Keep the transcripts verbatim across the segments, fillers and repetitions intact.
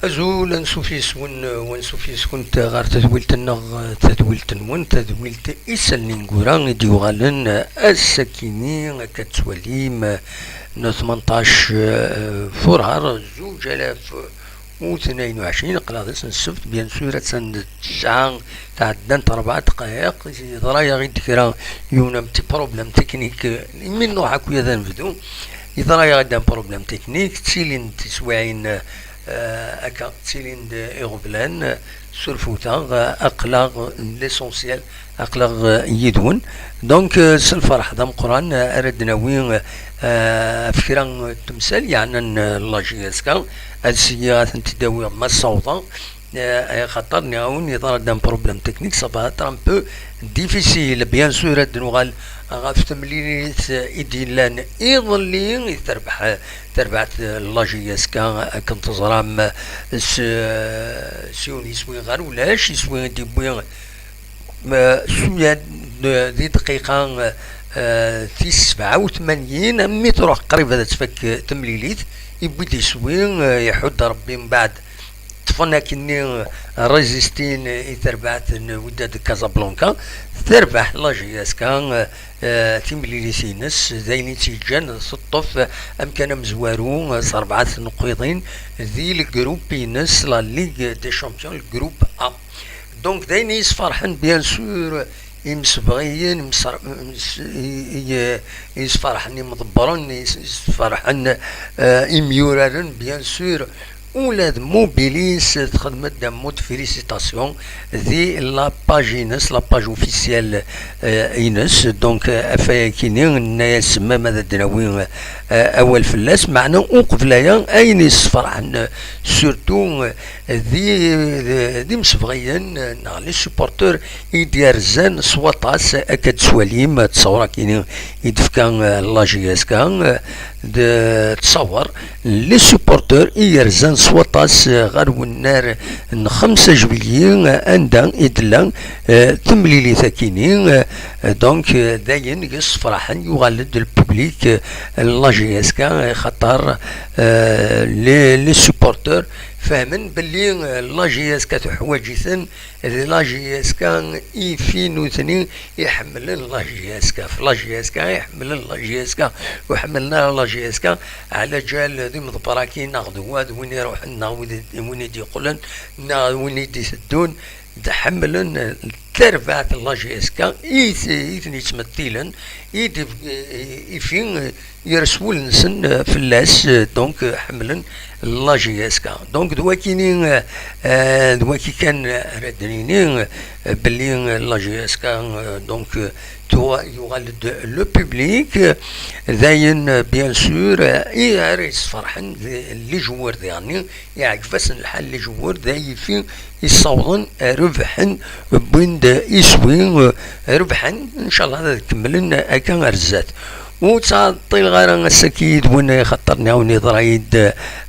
Azul, ansuf yes-wen, ansuf yes-went ɣer tadwilt-nneɣ, tadwilt-nwen, tadwilt Isallen Ineggura i d-yuɣalen ass-akini, akka tettwalim, n tmenṭac, eh, furar, zuǧ alaf u tnayen u ɛecrin, aql-aɣ d ass n ssebt, bien sûr, attan d ttesɛa tɛeddant rebɛa dqayeq, yeḍra-yaɣ-id kra, yiwen un petit problème technique, imi nruḥ akk-ya ad nebdu, yeḍra-yaɣ-id un problème technique, ttilin-d tiswiɛin, eh, akka, ttilin-d iɣeblan, surfut-aɣ, eh, aql-aɣ l'essentiel, aql-aɣ, eh, yid-wen. Donc, eh, s lferḥ d ameqqran, eh, ara d-nawi, eh, ɣef kra n temsal yeɛnan, eh, la J S K, ad syiɣ ad tent-id-awiɣ ma ssawḍeɣ, eh, axaṭer nniɣ-awen yeḍra-d un problème technique, ça va être un peu difficile. Bien sûr, ad d-nuɣal ɣef temlilit i d-yellan iḍelli, i terbeḥ, terbeḥt la J S K, akken teẓram, s, s yiwen iswi ɣer ulac, iswi i d-yewwi, eh, Suyad, eh, di dqiqa, eh, tis sebɛa u tmanyin, mi truḥ qrib ad tfak, eh, temlilit, yewwi-d iswi, eh, iḥudd Rebbi mbeɛd ṭṭfen akkenni, eh, résistin i terbaɛt n Wydad Casablanca, terbeḥ la J S K, eh, eh, timlilit-ines, d ayen i tt-yeǧǧan teṭṭef amkan amezwaru, eh, s rebɛa tneqqiḍin di legrup-ines, la Ligue des Champions, le groupe A. Donc, d ayen i yesferḥen, bien sûr, imsebɣiyen, imser-, ims-, i, i, i yesferḥen imḍebbren, i s-, i yesferḥen, eh, imyuraren, bien sûr. Ula d Mobilis texdem-d un mot de félicitation di la page-ines, la page officielle, eh, ines. Donc, eh, ɣef wayagi-nni, nenna-yas même ad d-nawi, eh, awal fell-as. Meɛna uqbel aya, ayen yesferḥen, eh, surtout, eh, d, d, d imsebɣiyen, eh, neɣ les supporters i d-yerzan s waṭas, akka d-twalim, eh, ttṣawṛa-kini i d-tefka, eh, la J S K, eh, d ttṣawṛ, les supporters i yerzan s waṭas, eh, ɣer wennar n xemsa juillet, eh, anda i d-tella, eh, temlilit-akini, eh, donc, eh, d ayen yessefraḥen, yuɣal-d le public, eh, n la J S K, eh, xaṭer, eh, les, les supporters fehmen belli, eh, la J S K tuḥwaǧ-iten, d la J S K i fi nutni iḥemmlen la J S K. F la J S K iḥemmlen la J S K, ur ḥemmlen ara la J S K ɛla ǧal d imeḍebber-agi, neɣ d wa d win iruḥen, neɣ win i, win i d-yeqqlen, neɣ win i d-iteddun, d ḥemmlen tarbaɛt n la J S K i t-, i ten-yettmettilen, i d-, i, i fi yers wul-nsen, eh, fell-as, eh, donc, eh, ḥemmlen la J S K. Donc, d wakini, eh, eh, d waki kan, eh, ara d-nini, eh, belli, eh, la J S K, eh, donc, eh, tuɣa-, yuɣal-d le public, eh, dayen, eh, bien sûr, eh, i ara yesferḥen d les joueurs diɣenni, iɛǧeb-asen lḥal les joueurs, d ayifi i ssawḍen, eh, rebḥen, wwin-d iswi, eh, rebḥen, ncallah ad kemmlen akka ar zdat. Ur ttɛeṭṭileɣ ara ass-agi yid-wen, xaṭer nniɣ-awen yeḍra-yi-d,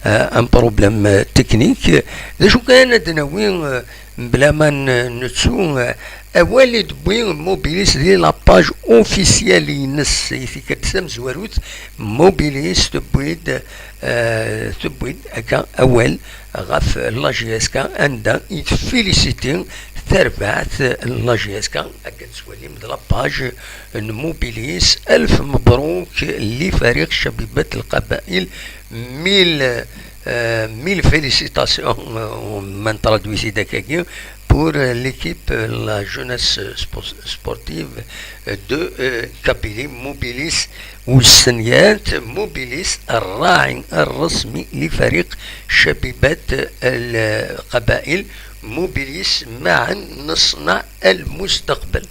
eh, un problème, eh, technique. D acu kan ad d-nawi, eh, mebla ma n-, nettu, eh, awal i d-tewwi Mobilis di la page officielle-ines i tikkelt tamezwarut, Mobilis tewwi-d, eh, tewwi-d akka awal ɣef la J S K, anda i tfilisiti tarbaɛt n la J S K, akka tettwalim d la page n Mobilis. ألف مبروك لفريق شبيبة القبائل. Mille, euh, mille félicitations, euh, ma traduit-t-il, pour l'équipe, euh, la jeunesse spo-, sportive de, euh, Kabylie, Mobilis والسنيات. Mobilis الراعي الرسمي لفريق شبيبة القبائل. Mobilis، معا نصنع المستقبل.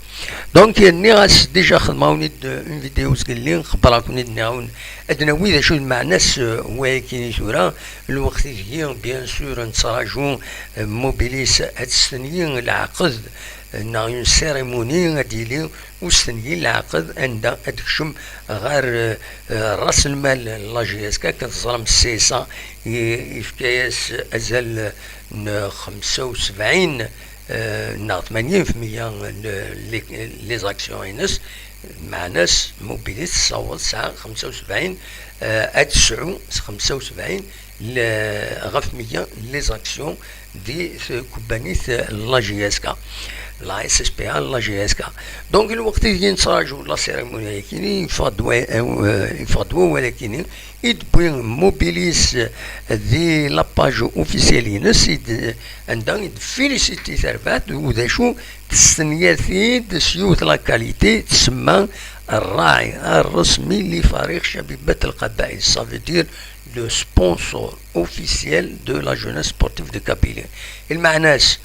Donc, nniɣ-as déjà xedmeɣ-awen-id une vidéo zgelli, xebbreɣ-ken-id, nniɣ-awen ad nawi d acu d lmeɛna-s, euh, wayagi i tura, lweqt ideg, bien sûr, nettraǧu, euh, Mobilis ad testenyi leɛqed, euh, neɣ une cérémonie ad d-yili ustenyi leɛqed anda ad tekcem ɣer, euh, euh, ras lmal n la J S K, akken teẓram C S A i-, yefka-yas azal n xemsa u sebɛin, euh, neɣ tmanyin fi meyya n les, les actions-ines, meɛna-s Mobilis tessaweḍ tesɛa xemsa u sebɛin, euh, ad tesɛu xemsa u sebɛin ɣef meyya n les actions di tkebbanit la G S K, la S S P A, la G S K. Donc lweqt i d-yettraǧu la cérémonie-akini, yeffeɣ-d wa- eh, yeffeɣ-d wawal-akini i d-wwi Mobilis di la page officielle-ines, i d- anda i d-félicité tarbaɛt, u d acu, testenyat-id s yiwet la qualité tsemma الراعي الرسمي لفريق شبيبة القبائل, ça veut dire le sponsor officiel de la jeunesse sportive de Kabylie. Lmeɛna-s,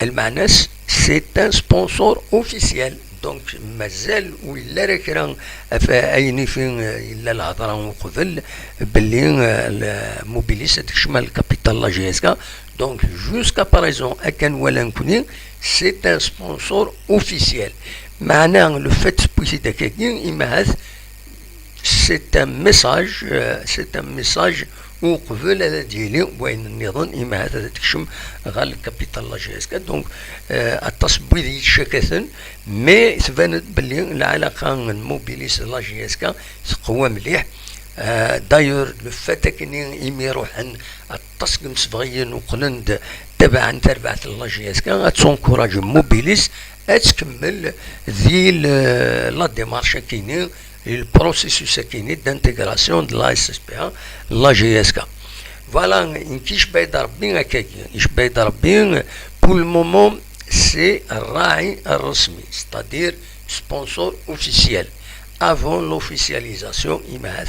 lmeɛna-s, c'est un sponsor officiel. Donc mazal ur yelli ara kra ɣef ayen i fi yella lhedra uqbel belli, euh, Mobilis ad tekcem ar lkapital la G S K. Donc jusqu'à présent, akken nwala nekkni, c'est un sponsor officiel. Meɛna le fait tewwi-t-id akkagi, imahat c'est un message, euh, c'est un message uqbel ad d-yili wayen nniḍen, imahat ad tekcem ɣer lkapital la G S K. Donc, euh, aṭas n wid yettcakaten, mais tban-d belli lɛalaqa n Mobilis d la G S K teqwa mliḥ. Euh, d'ailleurs, le fait akken imi ruḥen aṭas n yimsebɣiyen uqlen-d, tabaɛen tarbaɛt n la G S K, ad tencourager Mobilis ad tkemmel di le- la démarche akini, le processus akini d'intégration de la S S P A, la G S K. Voilà, nekk icba-yi-d Rebbi akkagi, icba-yi-d Rebbi, pour le moment, c'est الراعي الرسمي, c'est-à-dire sponsor officiel. Avant l'officialisation, imahat,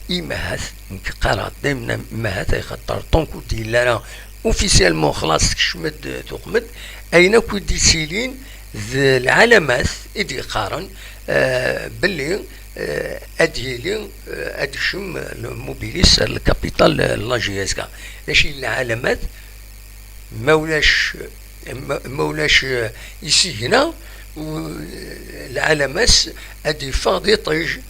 imahat, nekk qqareɣ daymen imahat, axaṭer tant que ur d-yelli ara officiellement, xlaṣ, tekcem-d, tuqem-d, ayen akk i d-yettilin d lɛalamat i d-yeqqaren, euh, belli, euh, ad yili, euh, ad yekcem Mobilis ar lkapital, euh, la G S K. D acu i d lɛalamat? Ma ulac, ma, ma ulac, euh, isigna, u- lɛalamat ad yeffeɣ d iṭij.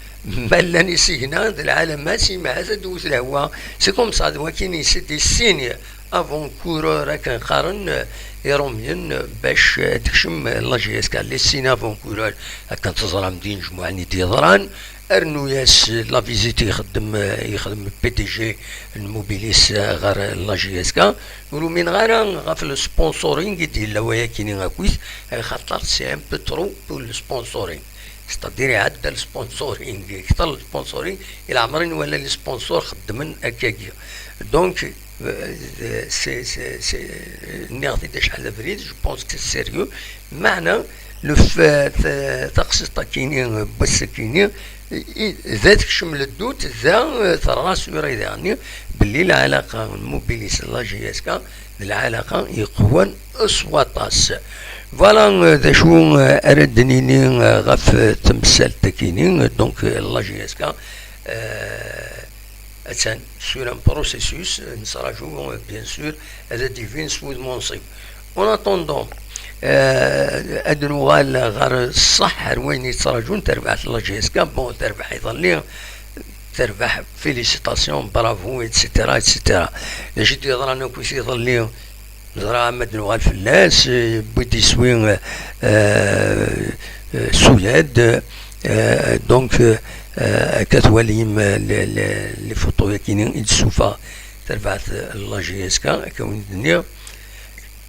Ma llan isigna d lɛalamat, imahat ad d-tewwet lehwa. C'est comme ça, d wakin, c'est des signes avant-coureurs akken qqaren, euh, Iṛumyen, euh, bac, euh, ad tekcem, euh, la G S K. Les signes avant-coureurs akken teẓram d inejmuɛen i d-yeḍran, rnu-yas la visite i ixeddem, i ixeddem P D G n Mobilis ɣer la G S K. Ur umineɣ ara ɣef le sponsoring i d-yella wayakini akkit, axaṭer c'est un peu trop pour le sponsoring. C'est-à-dire iɛedda le sponsoring, kter le sponsoring, i leɛmer i nwala les sponsors xeddmen akkagi. Donc, euh, c'est, c'est, c'est, nniɣ-t-id acḥal d abrid, je pense que c'est sérieux. Meɛna, le fait, euh, taqsiṭ-akini, euh, n wass-akini, i- i- da tekcem le doute, da, euh, terra sur idéɣ-nni belli lɛalaqa n Mobilis d la G S K d lɛalaqa yeqwan s waṭas. Voilà, euh, d acu, euh, ara d-nini, euh, ɣef, euh, temsalt-akini, euh, donc, euh, la G S K, euh, attan sur un processus, euh, nettraǧu, euh, bien sûr, ad d-ibin s wudem unṣib. En attendant, euh, ad nuɣal ɣer ṣṣeḥ ar wayen yettraǧun tarbaɛt n la G S K. Bon, terbeḥ iḍelli, terbeḥ, félicitations, bravo, et cetera, et cetera. D acu i d-yeḍran akkit iḍelli? Neẓra ama ad nuɣal fell-as, euh, wwi-d iswi, euh, euh, Suyad, euh, donc, euh, euh, akka twalim, euh, les, les, les photos-yakini i d-tessuffeɣ terbaɛt, euh, n la G S K, akka win d-nniɣ.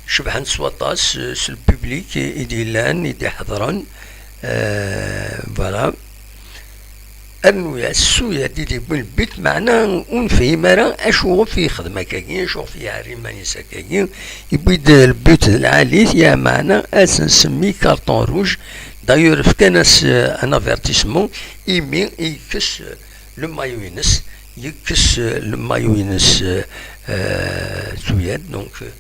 Cebḥent s waṭas, euh, s le public i d-yellan, i d-iḥeḍren, euh, voilà. Rnu-yas Suyad i d-yewwin le but, meɛna ur nefhim ara acu ɣef i yexdem akkagi, acu ɣef i iɛerri iman-is akkagi. Yewwi-d le but d lɛali-t, ya meɛna ad s-nsemmi carton rouge. D'ailleurs, fkan-as, euh, un avertissement imi i yekkes, euh, le maillot-ines, yekkes, euh, le maillot-ines, euh, euh, Suyad, donc, euh,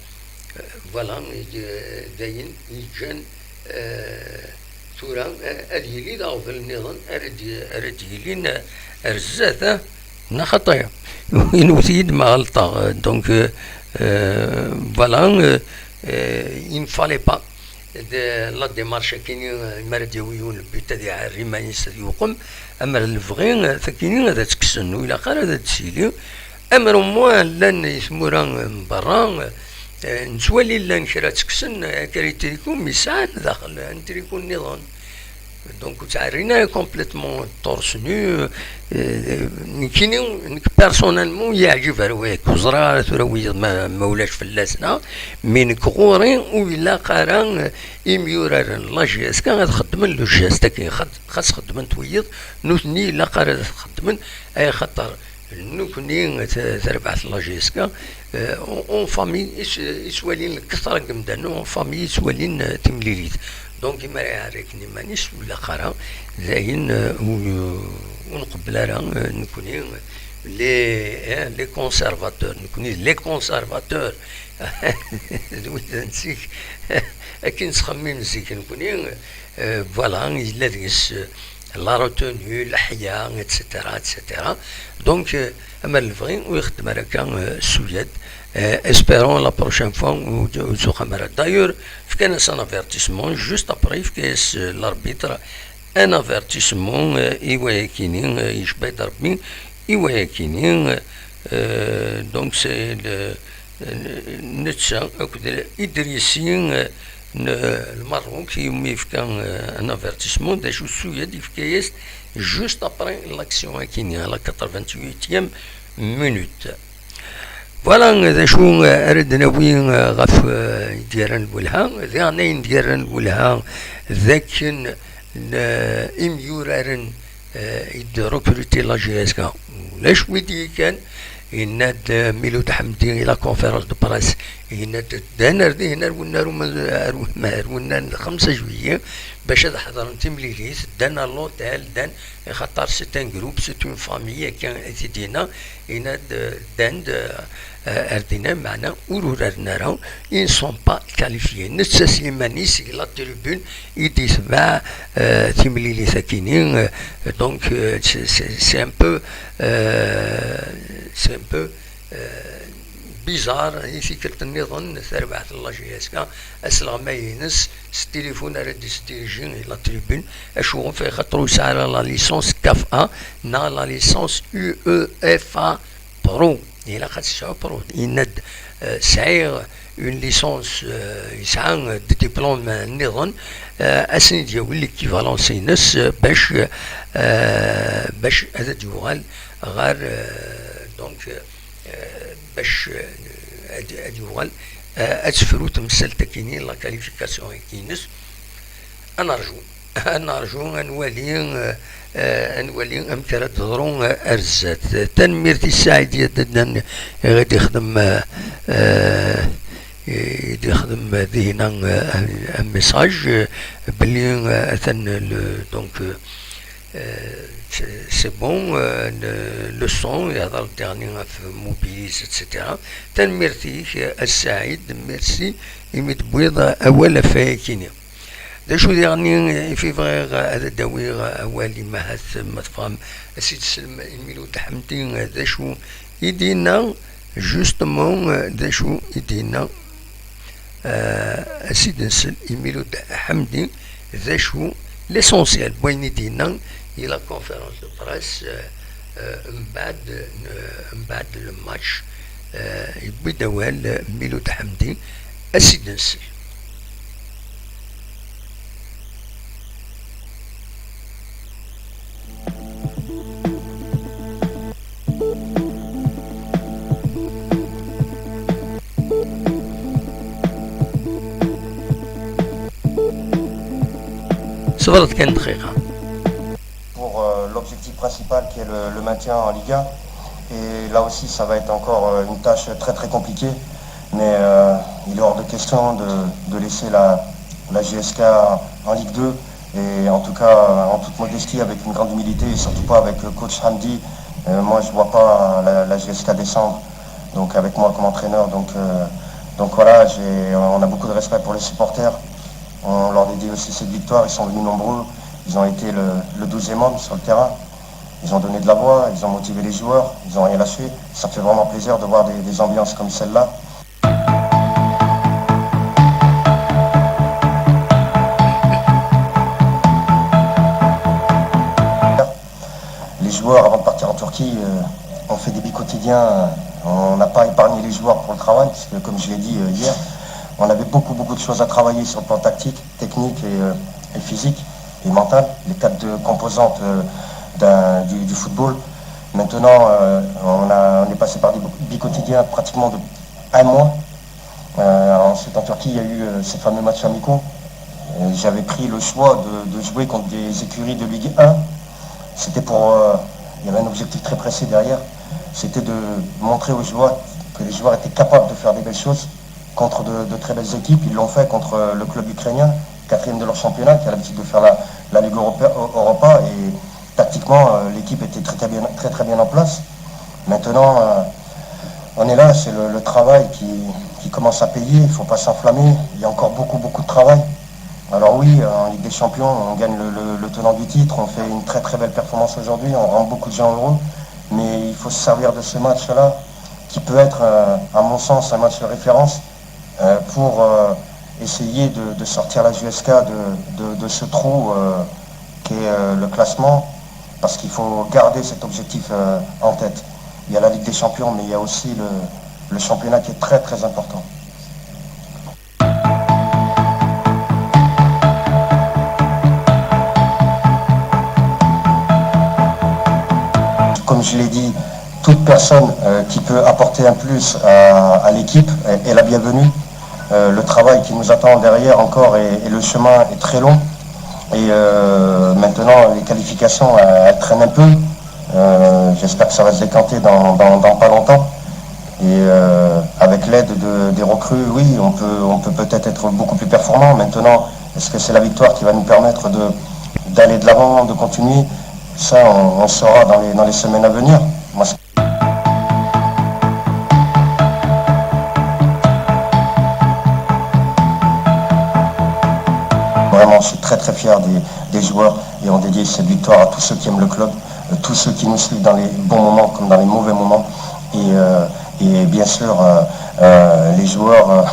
voilà, i, euh, d ayen yeǧǧan, euh, tura, euh, ad yili d aɣbel nniḍen ara d-, ara d-yilin, euh, ar zdat, ah, neɣ xaṭi, inwet-iyi-d ma ɣelṭeɣ, euh, donc, euh, euh, voilà, euh, euh, il ne fallait pas de la démarche-akini, euh, mi ara d-yawi yiwen le but ad iɛerri iman-is ad yuqem, amer lebɣi, euh, takini ad tt-kksen, ur ilaq ara ad d-tili. Amer au moins llan i tmura n berra, eh, nettwali llan kra ttekksen, eh, kra n triku, mi sɛan daxel n triku nniḍen. Donc ur ttɛerrin ara complètement torse nu. Nekkini, nekk personnellement yeɛjeb ar wayagi, ur ẓriɣ ara tura wiyaḍ ma, ma ulac fell-asen, mais nekk ɣur-i ur ilaq ara imyuraren n la J S K ad xeddmen le geste-agi, xas xeddmen-t wiyiḍ, nutni ilaq ara ad t-xeddmen, ay xaṭer nekkni, t-, tarbaɛt n la J S K, euh, en, en famille i s-, i ttwalin lketṛa n yemdanen, en famille i ttwalin, euh, timlilit. Donc, imi ara iɛerr akken iman-is, ur ilaq ara, d ayen, euh, ur, ur nqebbel ara, euh, nekkni, les, hein, les conservateurs, nekkni les conservateurs, d wid n zik, akken nettxemmim zik nekkni, euh, voilà, yella deg-s, euh, la retenue, leḥya, et cetera, et cetera. Donc, euh, ama lebɣi ur ixeddem ara akka, euh, Suyad. Euh, espérons la prochaine fois ur, ur tuqam ara. D'ailleurs, fkan-as un avertissement, juste après, yefka-yas, euh, l'arbitre un avertissement, euh, i wayakini, euh, yecba-d Rebbi, i wayakini, euh, donc c'est le, netta akked Idrisi, euh, n Lmerruk, iwumi yefka, euh, un avertissement, d acu Suyad yefka-yas juste après l'action akini, à la quatre-vingt-huitième minute. Voilà, d acu, euh, ara d-nawi, euh, ɣef, euh, i d-yerran lwelha. Diɣen ayen d-yerran lwelha d akken n-, imyuraren, euh, i d-recruter la J S K. Ulac wi d-yekkan, yenna-d, euh, Miloud Ḥemdi i la conférence de presse, yenna-d ddan ar dihin ar wennar uma-, ar wem-, ar wennar n xemsa juillet bac ad ḥeḍren timlilit, ddan à l'hôtel, ddan, axaṭer c'est un groupe, c'est une famille, akka i t-id-yenna, yenna-d, euh, ddan-d, euh, ar dinna, meɛna ur uraren ara, ils ne sont pas qualifiés. Netta s yiman-is, i la tribune, i d-itbeɛ, euh, timlilit akini, euh, donc, euh, c'est, c'est, c'est un peu, euh, c'est un peu, euh, bizarre, i tikkelt nniḍen, tarbaɛt n la J S K, asleɣmay-ines, s tilifun ara d-isdiriji i la tribune, acu ɣef, axaṭer ur yesɛi ara la licence CAF A, neɣ la licence UEFA Pro. Ilaq ad tesɛu pro. Yenna-d, euh, sɛiɣ une licence, euh, yesɛa, euh, d diplôme, euh, nniḍen, euh, ad sen-id-yawi l'équivalence-ines, euh, bac, euh, bac ad d-yuɣal ɣer, euh, donc, euh, bac, euh, ad, ad yuɣal, euh, ad tefru temsalt akini, la qualification-agi-ines. Ad nerju. Ad nerju, ad nwali, eh, eh, ad nwali amek ara d-teḍru, eh, ar zdat. Tanemmirt i Saɛid Yaddan i ɣ-d-ixdem, eh, eh, i d-ixdem dihina, eh, un message, eh, belli, eh, atan le, donc, eh, eh, c'est, c'est bon, eh, le, le son, yehḍer-d diɣen ɣef Mobilize, et cetera. Tanemmirt-ik, eh, a Saɛid, merci imi d-tewwiḍ awal ɣef wayakini. D acu diɣen i fi bɣiɣ ad d-awiɣ awal, i mahat ma tebɣam, a s-id-sellem i Miloud Ḥemdi, d acu i d-yenna, justement, d acu i d-yenna, eh, a s-id-nsel i Miloud Ḥemdi, d acu l'essentiel n wayen i d-yenna i la conférence de presse, eh, eh, mbeɛd, eh, mbeɛd le match, eh, yewwi-d awal, eh, Miloud Ḥemdi, a s-id-nsel. Ṣebret kan dqiqa. Pour, euh, l'objectif principal qui est le, le maintien en Ligue un. Et là aussi, ça va être encore, euh, une tâche très, très compliquée. Mais, euh, il est hors de question de, de laisser la, la J S K en Ligue deux. Et en tout cas, en toute modestie, avec une grande humilité et surtout pas avec le coach Hamdi, euh, moi, je vois pas la, la J S K descendre. Donc, avec moi comme entraîneur. Donc, euh, donc voilà, j'ai, on a beaucoup de respect pour les supporters. On leur dédie aussi cette victoire. Ils sont venus nombreux. Ils ont été le, le douzième homme sur le terrain. Ils ont donné de la voix, ils ont motivé les joueurs, ils ont rien lâché. Ça fait vraiment plaisir de voir des, des ambiances comme celle-là. Les joueurs, avant de partir en Turquie, euh, ont fait des bi quotidiens. On n'a pas épargné les joueurs pour le travail, puisque, comme je l'ai dit, euh, hier, on avait beaucoup, beaucoup de choses à travailler sur le plan tactique, technique et, euh, et physique. et mentale, les quatre composantes euh, d'un- du, du football. Maintenant, euh, on, a, on est passé par des bi quotidiens pratiquement de un mois. Euh, ensuite, en Turquie, il y a eu euh, ces fameux matchs amicaux. Et j'avais pris le choix de, de jouer contre des écuries de Ligue un. C'était pour. Euh, il y avait un objectif très précis derrière. C'était de montrer aux joueurs que les joueurs étaient capables de faire des belles choses contre de, de très belles équipes. Ils l'ont fait contre euh, le club ukrainien, quatrième de leur championnat, qui a l'habitude de faire la, la Ligue Europa. Europa, et tactiquement, euh, l'équipe était très, très bien, très, très bien en place. Maintenant, euh, on est là, c'est le, le travail qui, qui commence à payer, il ne faut pas s'enflammer, il y a encore beaucoup, beaucoup de travail. Alors oui, euh, en Ligue des Champions, on gagne le, le- le tenant du titre, on fait une très, très belle performance aujourd'hui, on rend beaucoup de gens heureux, mais il faut se servir de ce match-là, qui peut être, euh, à mon sens, un match de référence euh, pour euh, essayer de, de sortir la J S K de, de- de ce trou euh, qu'est euh, le classement, parce qu'il faut garder cet objectif euh, en tête. Il y a la Ligue des Champions, mais il y a aussi le, le championnat qui est très, très important. Comme je l'ai dit, toute personne euh, qui peut apporter un plus à, à l'équipe est, est la bienvenue. Euh, le travail qui nous attend derrière encore et, et le chemin est très long. Et euh, maintenant, les qualifications, euh, elles traînent un peu. Euh, J'espère que ça va se décanter dans, dans- dans pas longtemps. Et euh, avec l'aide de- des recrues, oui, on peut on peut peut-être être beaucoup plus performant. Maintenant, est-ce que c'est la victoire qui va nous permettre de d'aller de l'avant, de continuer? Ça, on, on saura dans les, dans les semaines à venir. Moi, ce- Vraiment, je suis très très fier des, des joueurs et on dédie cette victoire à tous ceux qui aiment le club, euh, tous ceux qui nous suivent dans les bons moments comme dans les mauvais moments. Et, euh, et bien sûr, euh, euh, les joueurs, euh,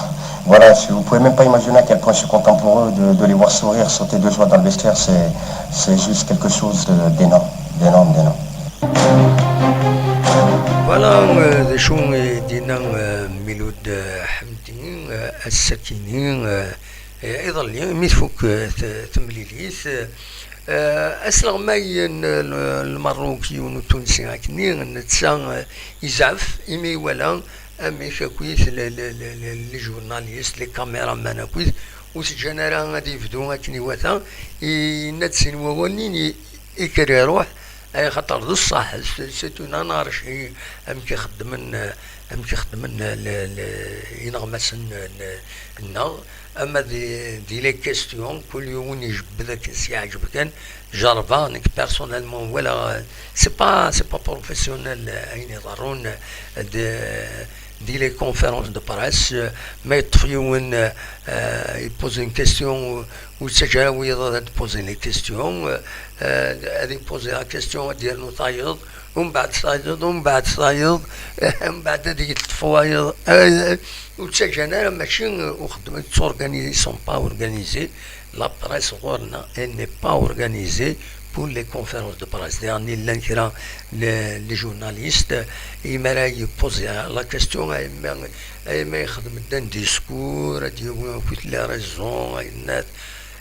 voilà, je- vous pouvez même pas imaginer à quel point je suis content pour eux de, de les voir sourire, sauter de joie dans le vestiaire. C'est, c'est juste quelque chose de- d'énorme, d'énorme, d'énorme. Voilà, euh, d acu i d-yenna euh, Milud euh, Ḥemdi, euh, ass-akini, euh, eh, iḍelli, mi tfuk euh, t- temlilit. Euh, asleɣmay n l- Lmerruk, yiwen n Tunsi akkenni, netta euh, izɛef imi iwala amek akkit le- le- le- le- les journalistes, les caméramans akkit, ur s-ǧǧan ara ad ibdu akken iwata. Yenna-d sin wawalen, ikker iruḥ, axaṭer d ṣṣeḥ, c'est une anarchie amek i xeddmen, amek i xeddmen ineɣmasen-nneɣ. Ama di les questions, kul yiwen ijebbed akken s-yeɛǧeb kan. Jerrbeɣ nekk personnellement, walaɣ c'est pas c'est pas professionnel ayen iḍerrun di les conférences de presse. Ma yeṭṭef yiwen, euh, il pose une question, ur yettaǧǧa ara wiyaḍ ad d-poser les questions. Euh, ad iposer la question, ad d-yernu tayeḍ, umbeɛd tayeḍ, umbeɛd tayeḍ, umbeɛd ad yeṭṭef wayeḍ. Euh, ur ttaǧǧan ara, mačči uxeddem, ils sont pas organisés. La presse ɣur-neɣ, elle n'est pas organisée pour les conférences de presse. Diɣen llan kra les journalistes, imi ara yeposer la question, ayma yexdem-d un discours, ad d-yawi akkit les raisons, ayennat,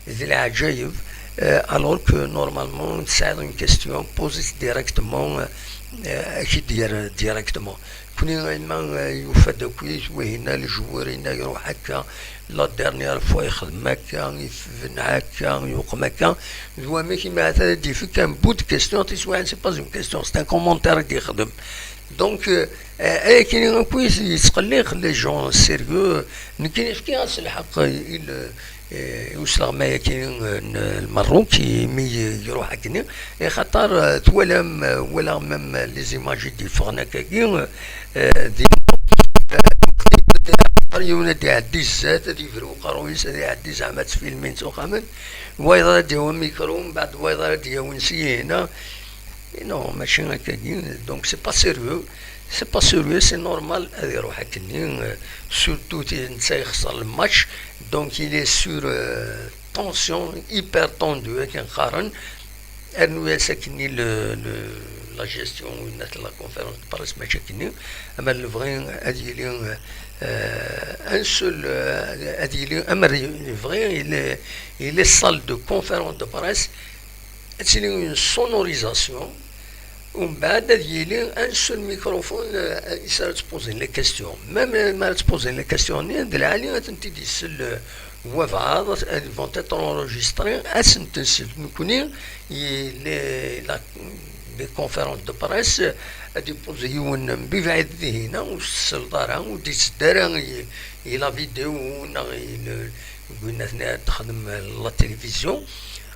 d leɛǧayeb. Euh, alors que normalement tesɛiḍ une question, pose-it directement, euh, ad k-id-yerr directement. Kuni ayma euh, yufa-d akkit, wihina lejwur-ina iruḥ akka, la dernière fois ixdem akka, ifben akka, yuqem akka. D wamek imi ahat ad d-ifek un bout de question, tiswiɛin c'est pas une question, c'est un commentaire i d-ixdem. Donc euh, ayakini akk yettqelliq les gens sérieux. Nekkini fkiɣ-as lḥeqq i usleɣmay-agi n Lmerruk imi iruḥ akkenni, axaṭer twalam, walaɣ même les images i d-yeffɣen akkagi, di yiwen ad iɛeddi zdat, ad yebru uqerruy-is, ad iɛeddi zeɛma ttfilmin ttwaxamen, wayeḍ ad d-yawi amikru, mbeɛd wayeḍ ara d-yawin si yihna. Non, mačči akkagi. Donc c'est pas sérieux. C'est pas sérieux, c'est normal ad iruḥ akkenni, surtout netta yexṣer le match. Donc il est sur euh, tension, hyper tendu akken qqaren. Rnu-yas akkenni le, le, la gestion, ou la conférence de presse, mačči akkenni. Amer lebɣi ad yili, euh, un seul, euh, ad yili, amer yebɣi, il est, il est salle de conférence de presse, ad tili une sonorisation, umbeɛd ad yili un seul microphone, euh, i s ara tposer les questions. Même, euh, ma ara tposer les questions-nni, d lɛali ad tent-id-isel, euh, wabɛaḍ, elles vont être enregistrées, ad sent-nsel nekkni, i les, la, les conférences de presse, ad ipoze yiwen mebɛid dihin, ur s-tesleḍ ara, ur d-itteddu ara i, i la vidéo neɣ i le, win ad texdem la télévision,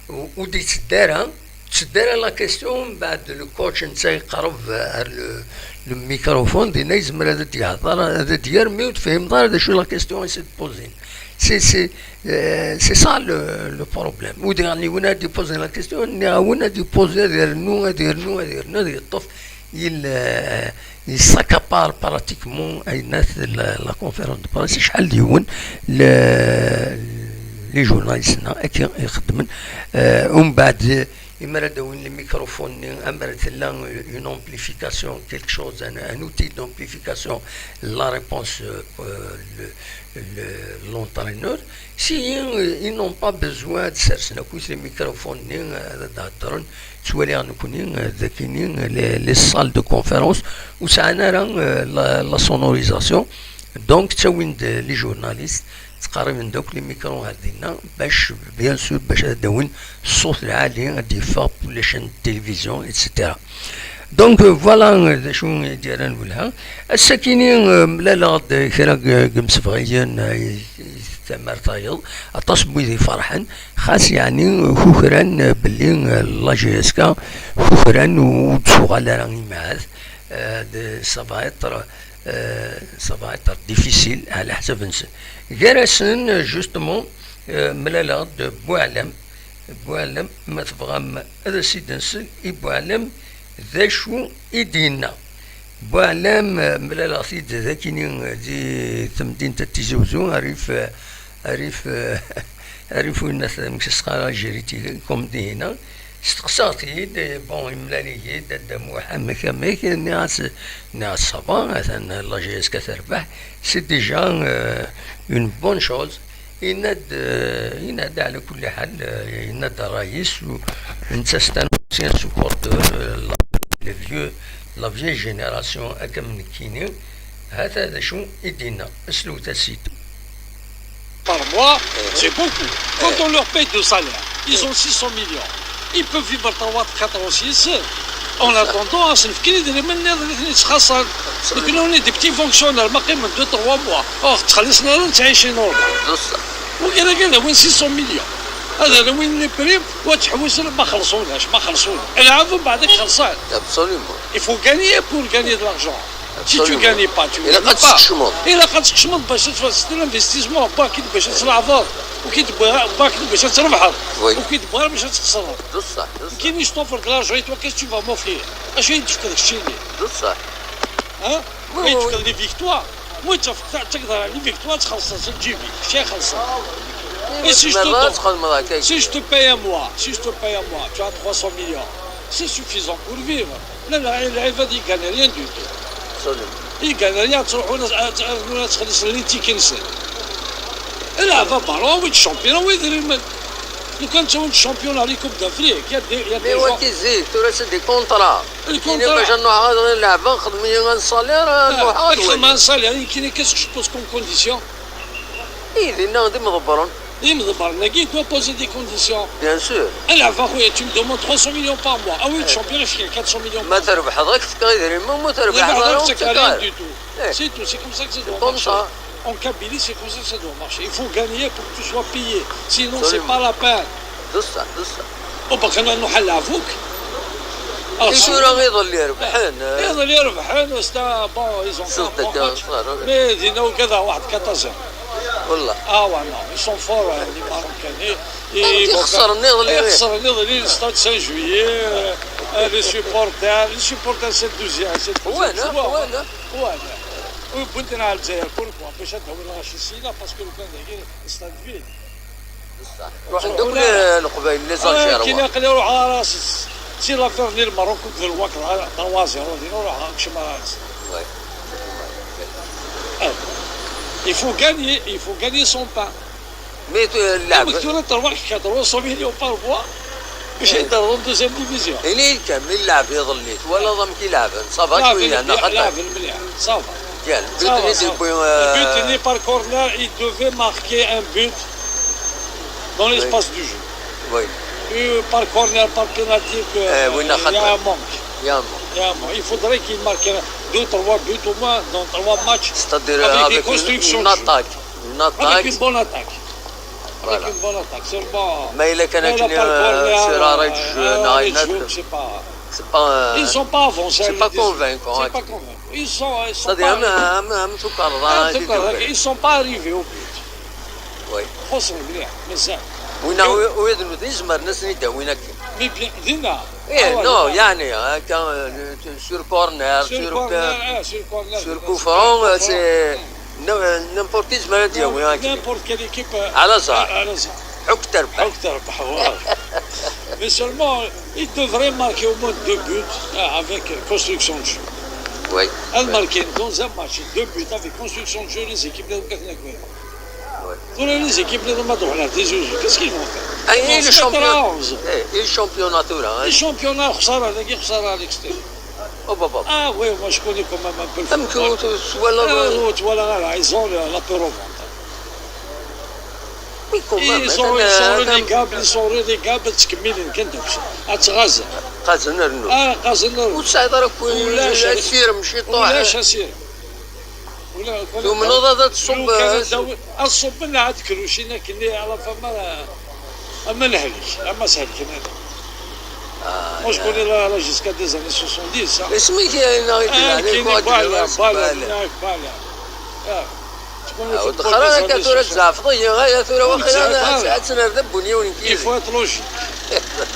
ur d-itteddu ara, tetteddu ara la question, mbeɛd le coach netta iqerreb ar le, le microphone, dinna yezmer ad d-yehder, ad d-yerr, mi ur tefhimeḍ ara d acu la question i s-d-poser. C'est, c'est, euh, c'est ça le, le problème. Ou diɣen yiwen ad d-iposer la question, nniɣ-awen ad d-iposer, ad yernu, ad yernu, ad yernu, ad yeṭṭef, il, euh, il s'accapare pratiquement, ayennat, la, la conférence de presse, acḥal d yiwen, le, les journalistes, non, akken i xeddmen. Euh, umbeɛd, imi ara d-awin les microphones-nni, amer tella une amplification, quelque chose, un, un outil d'amplification, la réponse, euh, le, le, l'entraîneur, si, euh, ils n'ont pas besoin de sersen akk les microphones-nni, euh, ad d-heddren, ttwaliɣ nekkni, euh, d akini, euh, les, les salles de conférence, ur sɛan ara, euh, la, la sonorisation. Donc, ttawin-d les journalistes, ttqerriben-d akk les micros ar dinna, bac, bien sûr, bac ad d-awin ṣṣut lɛali, ad d-yeffeɣ pour les chaînes de télévision, et cetera. Donc, euh, voilà, euh, d acu i d-yerran welha. Ass-akini, euh, mlaleɣ-d kra g-, g imsebɣiyen, euh, i, i tamart tayeḍ, aṭas n wid iferḥen, xas yeɛni kukran, euh, belli, euh, la G S K kukran u-, ur d-tuɣal ara imahat, euh, de, ça va être, euh, ça va être difficile, ɛla ḥsab-nsen. Gar-asen, justement, euh, mlaleɣ-d Buɛlam, Buɛlam, ma tebɣam ad as-id-nsel i Buɛlam d acu i d-yenna. Buɛlam, eh, mlaleɣ-t-id d akini, eh, di temdint n Tizi Wezzu, rrif, eh, rrif, eh, rrif win at Mkesqara Jriti, comme dihin. Steqsaɣ-t-id, eh, bon, imlal-iyi-d, a Dda Muḥ, amek, amek, nniɣ-as, nniɣ-as, ça va, atan la G S K terbeḥ, c'est déjà, euh, une bonne chose. Yenna-d, eh, yenna-d, ɛla kulli ḥal, eh, yenna-d ṛṛay-is, u netta c'est un ancien supporteur, eh, la, les vieux, la vieille génération, akka am nekkini. Hata d acu i d-yenna, slewt-as-id. Par mois, c'est beaucoup. Quand on leur paye deux salaires, ils ont six cents millions. Ils peuvent vivre trois, quatre ans aussi, c'est, en attendant, à se faire des menaces, des خسارة. Donc, nous, on est des petits fonctionnaires, ما قيمة deux, trois mois. Or, تخلصنا، نتعيش normal. Wigi d win six cents millions. Hada d win les primes, وتحوس ما خلصوناش، ما خلصونا. العفو بعدك خلصان. Absolument. Il faut gagner pour gagner de l'argent. Si tu gagnes pas, tu gagnes pas. Ilaq ad teskecmeḍ. Ilaq ad teskecmeḍ باش تفرس l'investissement, pas كي تبغي تلعبها، وكي تبغي، pas كي تبغي تربحها، oui, وكي تبغي باش تخسرها. بصح، بصح. كي نيش توفر l'argent, et toi, qu'est-ce que tu vas m'offrir? اش يدفك هذاك الشيء اللي؟ بصح. ها؟ Oui, oui, oui. يدفك les victoires. وانت تقدر les victoires تخلصها، تجيبي شي خلصها. Et si je te donne, si je te paye un mois, si je te paye un mois, tu as trois cents millions. C'est suffisant pour vivre. لا، لا، العباد يقال rien du tout. Absolument. يقال rien، تروح ولا، ولا تخلص اللي تيكنسل. العبة بارون ويت champion ويدريمن. لو كان تاون champion la Coupe d'Afrique, il y a des, il y a des gens. Mais وكي زيد، ثلاثة des contrats. الكونترا. باش نروح غير نلعب، نخدم لي un salaire، نروح غير. تخدم un salaire, كاين qu'est-ce que je pose comme condition؟ اي، دينا غادي مضبرون. يمضبر، لكن il doit poser des conditions. Bien sûr. العب اخويا، tu me demandes trois cents millions par mois. Ah oui, le championnat, je gagne quatre cents millions par mois. ما تربح غير كتكا يدري، ما، ما تربح غير كتكا. Rien du tout. C'est tout, c'est comme ça que ça doit marcher. En Kabylie, c'est comme ça que ça doit marcher. Il faut gagner pour que tu sois payé. Sinon, c'est pas la peine. بصح، بصح. وباقي نروح نلعبوك. يدور يظل يربحن. يظل يربحن، c'est un bon, ils ont fait un bon match. Mais دينا وكذا واحد quatorze. والله. Ah ouais, non, ils sont forts, hein, les Marocains. يخسر نيض لي. يخسر نيض لي stade cinq juillet, euh, les supporters, les supporters, c'est le deuxième, c'est le deuxième joueur. وين؟ وين؟ وبنتنا على الجزائر، pourquoi؟ باش هاد هو الغاشي السيده، parce que لو كان هي stade vide. بصح. روح عندك ل-، القبايل، les Algérois. كي ناقل يروح على راسس. Si l'affaire n Lmerruk d lwak trois zéro din, ruḥ kcem ara. Ouais. Il faut gagner, il faut gagner son pain. Mais tu- اللعب Amek tura terwaḥ quatre cents millions par mois bac ad d-terreḍ en deuxième division. Ini-yi-d kan, mi nlɛeb iḍelli, twalaḍ amek i lɛben? Ça va cwiya neɣ xaṭer? Lɛeb mliḥ, ça va. Tiens, le but-nni d-yewwi. Le but-nni par corner, il devait marquer un but dans l'espace du jeu. Oui. Et par corner, par pénalty, que, Eh, oui, il y a un manque. Il y a un manque. Il y a un manque. Il faudrait qu'il marque deux, trois buts au moins dans trois matchs. C'est-à-dire Avec euh, des avec une, constructions une de jeu. Attaque. Une Avec attaque. Une bonne attaque. Voilà. Avec une bonne attaque. Seulement, Mais il est mais là, connecté par corner, sur la règle du jeu. euh, Non, les il n'a- joueurs, c'est pas. C'est pas. euh, Ils sont pas avancés. C'est Ils pas disent- convaincant, C'est hein. Pas convaincant. Ils sont, ils sont C'est-à-dire, pas. am am am tukarḍa Ah, di c'est pas vrai. Dubaï. Ils sont pas arrivés au but. Oui. Xusren mliḥ, mazal. Wina wi d nutni zemren ad ten-id-awin akken. Mais bien, dinna. Eh, non, يعني, hein, quand, euh, sur corner, Sur sur, corner, euh, ah, sur corner. sur Sur coup franc, euh, corner. C'est n- n'importe qui zemren ad t-id-yawi akken. N'importe quelle équipe. على زهر. À l'Azhar. حك تربح. حك تربح, voilà. Mais seulement, il devrait marquer au moins deux buts, ah, avec construction de jeu. Oui. Elle marque dans un match deux buts avec construction de jeu, les équipes de Katnakouen. Ouais. Pour les équipes de Madouhla, des Zouzous, qu'est-ce qu'ils vont faire? Ah, Ils vont et le se mettre à champion- onze. Eh, et le championnat tout là, hein. Le championnat, خسارة, داكي خسارة à l'extérieur. Oh, papa. Ah oui, moi je connais quand même un peu le Am football. que tu vois là. Ah, tu vois là, là, ils ont la, la peur au ventre. Oui, quand même. Ils sont, ils sont Attends, relégables, ils sont relégables, تكملين كان دوكس. اتغازل. قازن النور. اه قازل النور. وتسعد راه كون ولاش سير مشي طاح. ولاش اسير. ولا ثم نوض هذا تصب. الصب لنا عاد كروشينا كني على فما. اما نهلك اما سهلك هذا. Moi je connais la, la jusqu'à des années soixante-dix. اسمك يا هنا غير Ah, عليك كاين واحد بالي الناس بالي بالي. هناك بالي. آه. شكون اللي في وتخرج البوكس كثرة هذا؟ زعفضية غاية ثورة آه، واخيرا زعفضية. ساعتنا نبدا بنيون Il كيف. faut être logique.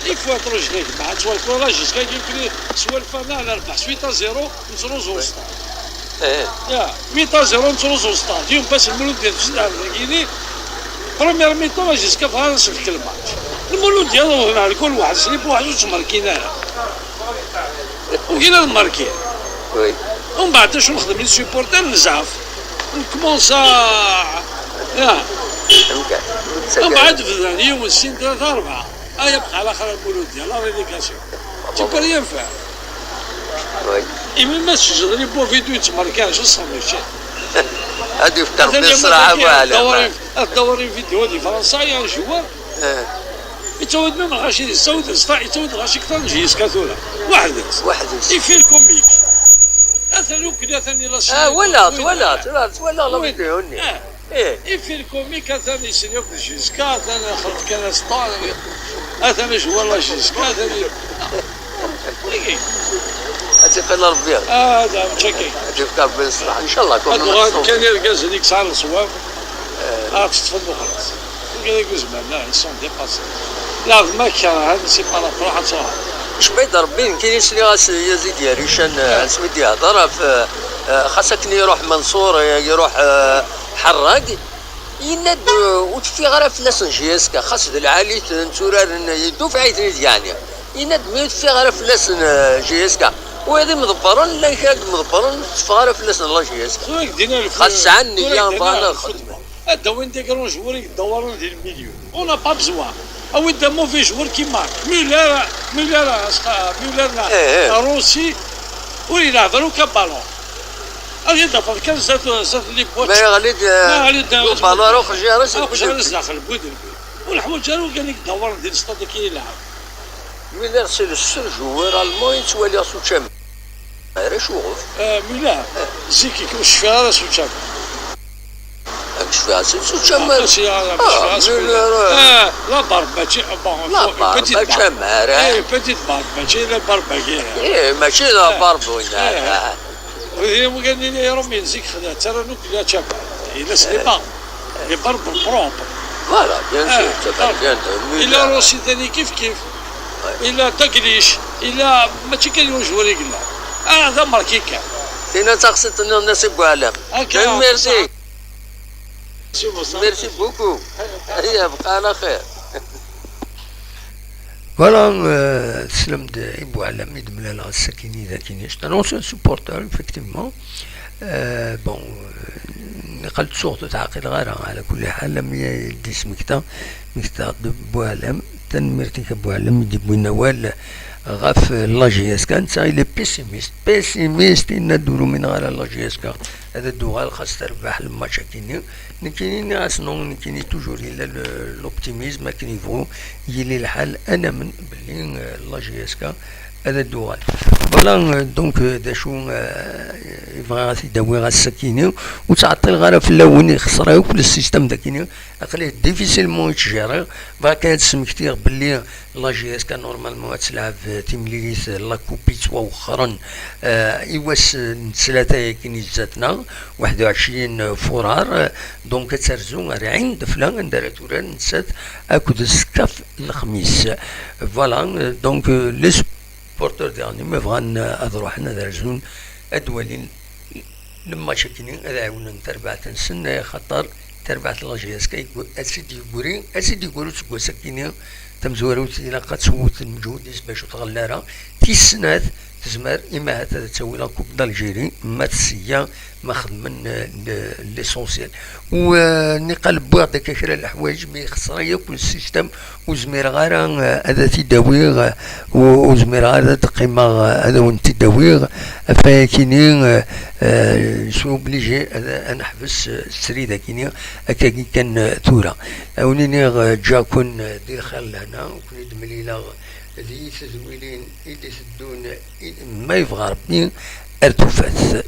Il faut être logique. مع تسوى الكورة جيسكا كيمكن سوى الفنان ربح سويت زيرو نتروزو وسط. ايه. يا ميتا زيرو نتروزو وسط. اليوم باس المولود ديال الجزائر الكيني. بروميير ميتون جيسكا فرنسا في كل ماتش. المولود ديالو هنا على كل واحد سليب واحد وتمر كينارا. وكاين الماركين. وي. ومن بعد شنو نخدم لي سيبورتر نزعف. نكمونسا. يا. فهمت. ومن بعد في الثاني يوم السين ثلاثة أربعة. ايا بقى على خير المولود ديال لا ريليغاسيون. تي بو ريان فير. وي. اي ميم ما تسجل لي بو فيديو تماركاج الصافي شي. هادي في التربيه الصراحه ما على الدوري الدوري فيديو هادي فرنسا يا جوار. يتعود ميم الغاشي يتعود السطا يتعود الغاشي اكثر من جيس كاثولا. واحد. واحد. يفير كوميك. اثنو كذا ثاني لا اه ولا ولا ولا ولا لا فيديو هني. ايه. يفير كوميك اثاني سينيوك جيسكا اثاني خلط كان سطا. اثاني جوار لا جيسكا اثاني. اجي قال ربي. اه لا متشكي. اجي في كاربين الصراحه ان شاء الله كون. كان يرقز هذيك ساعه الصواب. اه تتفضل خلاص. وقال لك زمان لا ils sont dépassés. لا ما كان هذا سي با لا بروح تصور. شبيد ربي كاين شي غاس يزيد يا ريشان سميت يهضر في خاصك يروح منصور يروح حراق. Yenna-d ur teffiɣ ara fell-asen J S K xas d lɛali-ten tturaren yeddu fɛiten-id yeɛni. Yenna-d mi ur teffiɣ ara fell-asen J S K. Wid imḍebbren llan kra n yimḍebbren ur teffeɣ ara fell-asen la J S K. Xas sɛan nniya bɣan ad xedmen. Ad d-awin des grands joueurs i yeddawaren di lmilyu. On n'a pas besoin. Awi-d un mauvais joueur qui marque. Muller, Muller, Muller, Rossi, ur yelɛeb ara akk ballon. Ad yedafeḍ kan zdat zdat les boîtes. Ma yeɣli-d ubalur uxjiṛ-is deg daxel n wudem. Ur neḥwaǧ ara ugan i yeddawren di lestad akken yelɛeb. Muller c'est le seul joueur allemand i ttwaliɣ s učamar. Ara cuɣef. Muller zik ur cfiɣ ara s učamar. Ad cfiɣ s učamar. La barbe mačči bon. La barbe mačči amar. Petite barbe mačči la barbe-agi. Mačči la barbe winna. Wid i wigad-nni irumyen zik xedɛen ttarran akk la čaba. Yella s les barbes, les barbes propres. Voilà, bien sûr, d taberkant. Yella Rossi tani kif kif. Yella Dalglish, yella mačči kan yiwen joueur i yella. Ah, d amerki kan. Tina d taqsiṭ nniḍen a Si Buɛlam. Tanemmirt-ik. Merci beaucoup. Aya, bqa ɛla xir. Voilà, euh, teslam-d i Buɛlam i d-mlaleɣ ass-akini d akini. C'est un ancien supporter, effectivement. Euh, bon, euh, niqal ttuɣ ur t-ɛqileɣ ara, ɛla kulli ḥal, am i d-ismekta, mekta-d Buɛlam. Tanemmirt-ik a Buɛlam i d-iwwin awal ɣef la J S K. Netta, il est pessimiste, pessimiste, yenna-d ur umineɣ ara la J S K ad d-tuɣal xas terbeḥ le match-akini. Nekkini nniɣ-as non, nekkini toujours yella le- l'optimisme, akken yebɣu yili lḥal, ad namen belli euh, la J S K ad d-tuɣal. Voilà, euh, donc euh, d acu euh, i bɣiɣ ad t-id-awiɣ ass-akini, ur ttɛeṭṭileɣ ara fell-awen, ixṣer akk le système d-akini, aql-i difficilement i tt-jiriɣ. Bɣiɣ kan ad d-smektiɣ belli la J S K normalement ad telɛeb timlilit la coupe yettwawexxren euh, i wass n ttlata-agi n zdat-neɣ, waḥed u ɛecrin furar, euh, donc ad terzu ar Ɛin Defla anda ara turar nettat akked Skaf Lexmis. Voilà, euh, donc euh, les supporters diɣen ma bɣan euh, ad ruḥen ad rzun ad walin le match-akini, ad ɛiwnen tarbaɛt-nsen, axaṭer tarbaɛt n la J S K yegg- ad tt-id-yeggri, ad tt-id-yeggri useggas-akini, tamezwarut ilaq ad twet lmeǧhud-is bac ur tɣelli ara. Tis snat, tezmer imahat ad tawi la Coupe d'Algérie, ma tesya, ma xedmen euh, le- l'essentiel. U euh, niqal wwiɣ-d akka kra n leḥwayeǧ, mi xeṣreɣ yakk le système, ur zmireɣ ara euh, ad t-id-awiɣ, euh, u- ur zmireɣ ara ad qqimeɣ euh, ad awen-t-id-awiɣ. Afayakini, euh, euh, je suis obligé ad ad neḥbes euh, srid akini, akkagi kan euh, tura. Ad wen-iniɣ euh, ǧǧiɣ-ken euh, di lxir lehna, u ken-id-mlileɣ di tedwilin i d-iteddun, i- ma yebɣa Rebbi, ar tufat.